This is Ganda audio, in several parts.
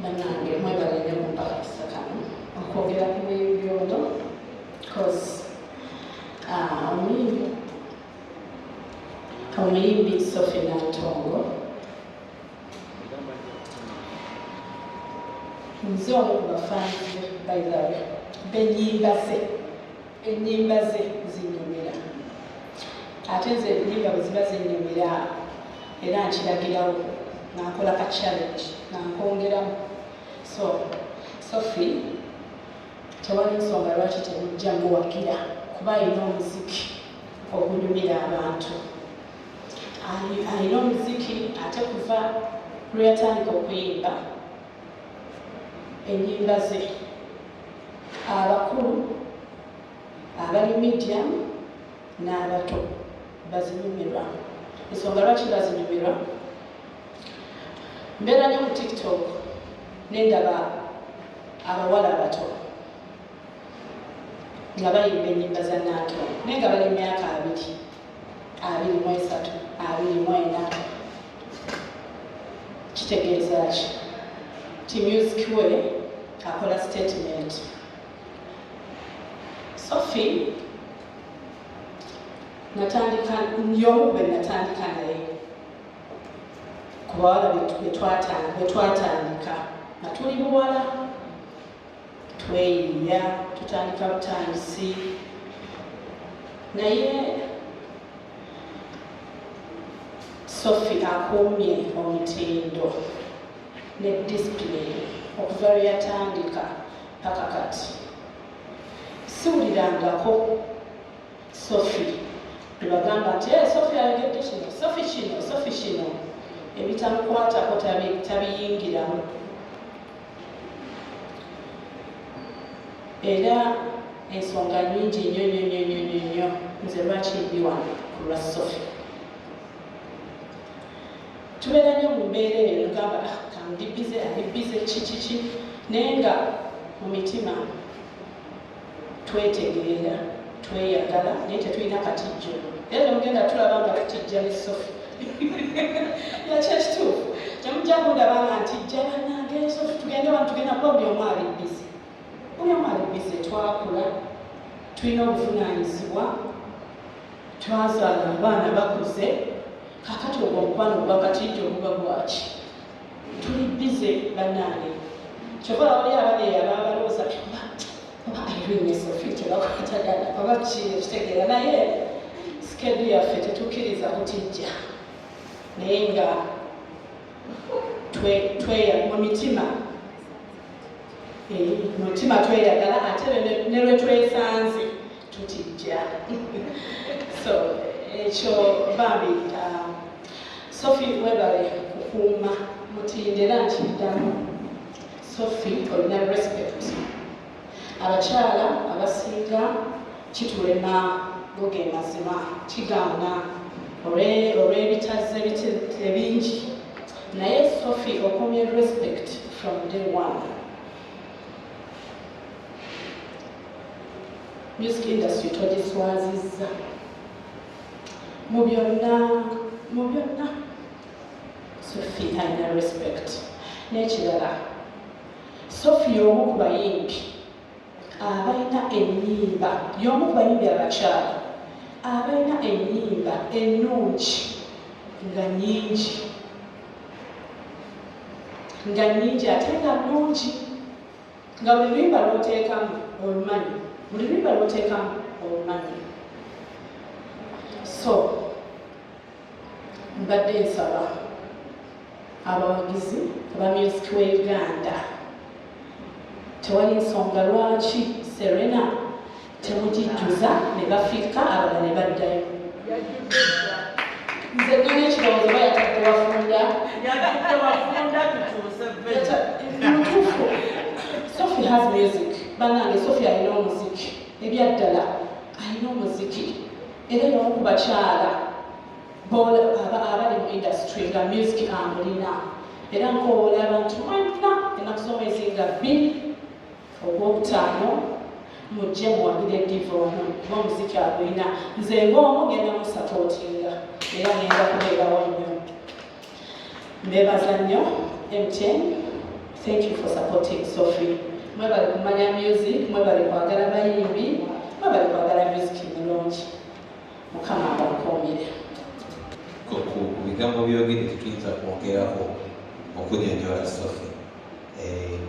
Bannange, mwebale nnyo kumpa kakisa kano okwogera ku muyimbi ono, cause omuyimbi Sophie Nantongo, nze omu ku bafanzi be. By the way, benyimba ze, ennyimba ze zinyumira, ate nze ennyimba bwe ziba zinyumira era nkiragirawo nga nkola ka challenge nga nkwongeramu. So Sophie, tewali nsonga lwaki temujja muwagira, kuba alina omuziki ogunyumira abantu. Alina omuziki, ate kuva lwe yatandika okuyimba, ennyimba ze abakulu, abali medium n'abato bazinyumirwa. Ensonga lwaki bazinyumirwa, mbeera nnyo ku TikTok nendaba abawala abato nga bayimba ennyimba za Nantongo, naye nga bali myaka 20, 23, 24. Kitegeeza ki? Ti music we akola statement. Sophie natandika, y'omu bwe natandika naye ku bawala bwe twatandika nga tuli buwala, tweyiiya, tutandika butandisi, naye Sophie akuumye omutindo ne discipline okuva lwe yatandika paka kati. Siwulirangako Sophie lwebagamba nti, "Hey, Sophie ayogedde kino, Sophie kino, Sophie kino." Ebitamukwatako tabiyingiramu. Era ensonga nyingi nnyo nnyo nnyo nnyo nnyo nnyo nze lwaki ndi wano ku lwa Sophie. Tubeera nnyo mu mbeera eyo, nogamba, "Ah, kandi busy, ali busy, kikiki," naye nga mu mitima twetegeera, tweyagala, naye tetulina katijjo. Era temugenda tulaba nga tutijja ne Sophie. Yakyo ekituufu, temujja kundaba nga ntijja, "Bannange Sophie, tugende wano, tugenda," kuba buli omu ali busy, buli omu ali busy. Twakula, tulina obuvunaanyizibwa, twazaala abaana, bakuze. Kakati ogwo omukwano gwa katijjo guba gwaki? Tuli busy, bannange. Kyova wali abali ababalowooza oba Irene ne Sophie tebakwatagana oba ki, ekitegeera, naye schedule yaffe tetukkiriza kutijja, naye nga tweya mu mitima, mu mitima tweyagala, ate ne lwe twesanze tutijja. So ekyo bambi, Sophie, webale kukuuma mutindo. Era nkiddamu, Sophie olina respect. Abakyala abasinga kitulema, go ge mazima, kigaana olw'ebitazze ebingi, naye Sophie okomye respect from day one. Music industry togiswazizza mu byonna, mu byonna. Sophie alina respect. N'ekirala, Sophie y'omu ku bayimbi abalina ennyimba, y'omu ku bayimbi abakyala abalina ennyimba ennungi nga nnyingi, nga nnyingi ate nga nnungi, nga buli luyimba lw'oteekamu olumanyi, buli luyimba lw'oteekamu olumanyi. So mbadde nsaba abawagizi aba music we Uganda, tewali nsonga lwaki Serena temugijjuza ne bafiika, abalala ne baddayo. Nze nina ekirowoozo, ba yatadde wafunda. Yatadde wafunda, tukyuse venue. Mutuufu, Sophie has music. Bannange, Sophie alina omuziki, ebyaddala alina omuziki, era y'omu ku bakyala abali mu industry nga music amulina. Era nkowoola abantu mwenna, ennaku z'omwezi nga 2 Ogwokutaano, mujje muwagire diva ono, kuba omuziki agulina. Nze ng'omu ngenda musupportinga era ngenda kubeerawo nnyo. Mbebaza nnyo MTN. Thank you for supporting Sophie. Mwebale kumanya music, mwebale kwagala bayimbi, mwebale kwagala music mulungi. Mukama abakuumire. Ku bigambo byogere tetuyinza kwongerako okunyonyola Sophie.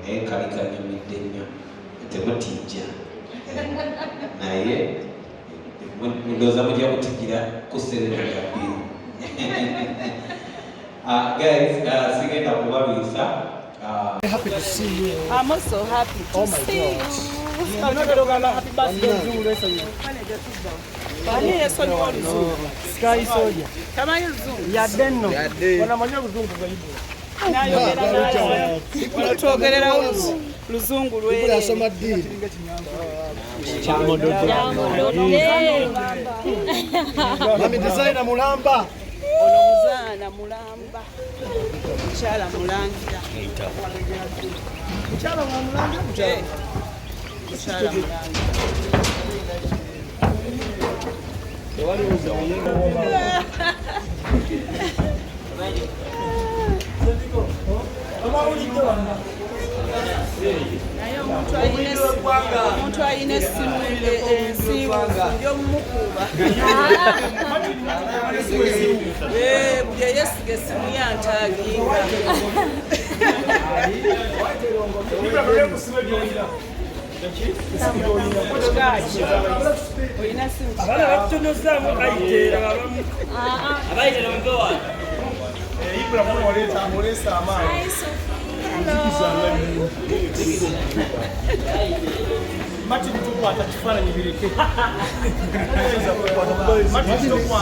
Naye kali kanyumidde nnyo, temutijja. Naye ndowooza mujja kutijjira ku serero ya bbiri. Guys, sigenda kubalwisa. Happy to see you. I'm also happy to Oh my see God. you. Happy birthday Zulu lesonyiwa. Ani yesonyiwa oluzungu? Sky Soldier. Tamanyi luzungu. Yadde nno. Wanamanyi oluzungu gwaibula. Nayogera naye. Twogererawo luzungu lwereere. Asoma ddiini. Mami designer mulamba. Ono muzaana mulamba. Mukyala mulangira. Mukyala wa mulangira mukyala. Mukyala mulangira. Naye omuntu alina essimu ensiiwuufu ndi omumukuuba. Buli eyesiga essimu yantaaginga. Olina simu? Abaana batutonozaamu ayiteera abamu. Abayitera muve wano. Ibulamu oleesa amaanyi. Martin, tukwata kifaananyi bireke. Martin, tokwata.